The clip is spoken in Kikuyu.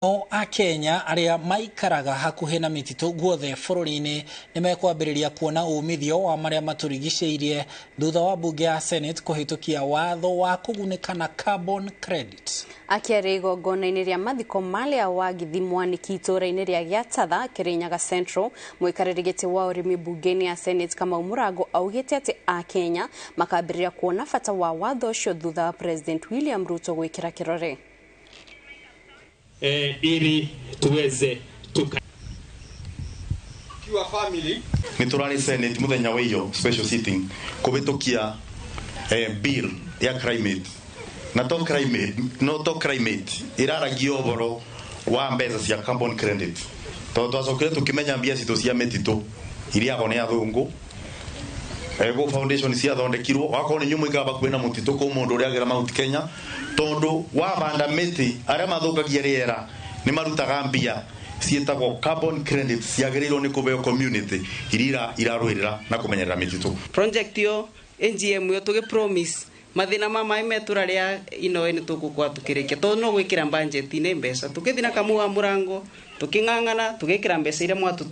O Akenya arĩa maikaraga hakuhĩ na mĩtitũ guothe bũrũri-inĩ nĩ mekwambĩrĩria kuona umithio wa marĩa matũrigicĩirie thutha wa mbunge ya Senate kũhĩtũkia watho wa kũgunĩka na carbon credit. Akĩaria igongona-inĩ rĩa mathiko ma Wangithi Mwaniki itũũra-inĩ rĩa Gĩatatha, Kirinyaga Central, mũikarĩri gĩtĩ wa ũrĩmi mbunge-inĩ ya Senate Kamau Mũrango augĩte atĩ Akenya makambĩrĩria kuona bata wa watho ũcio thutha wa President William Ruto gwĩkĩra kĩrore. Ili tuweze tuka Kiwa family. Nä tå rarä Senate muthenya wa iyo special sitting kũhĩtũkia bill ya climate, na to climate, no to climate ĩraragia ũhoro wa mbeca cia carbon credit, tondũ twacokire tũkĩmenya mbia citũ cia mĩtitũ iriagwo nĩ athũngũ. Ego foundation ciathondekirwo wakorwo nĩ inyuĩ mũikaraga bakuhĩ na mũtitũ kũ mũndũ ũrĩa agera Mount Kenya, tondũ wabanda mĩtĩ arĩa mathũkagia rĩera nĩ marutaga mbia ciĩtagwo carbon credit, ciagĩrĩirwo nĩ kũheo community iria irarũĩrĩra na kũmenyerera mĩtitũ. Project yo NGM yo tugi promise mathina ma mai metura ria ino ni tugukwa tukirikia, tondu no gwikira budget-ini mbeca tukithi na Kamu wa Murango tuking'ang'ana tugikira mbeca iria mwatu.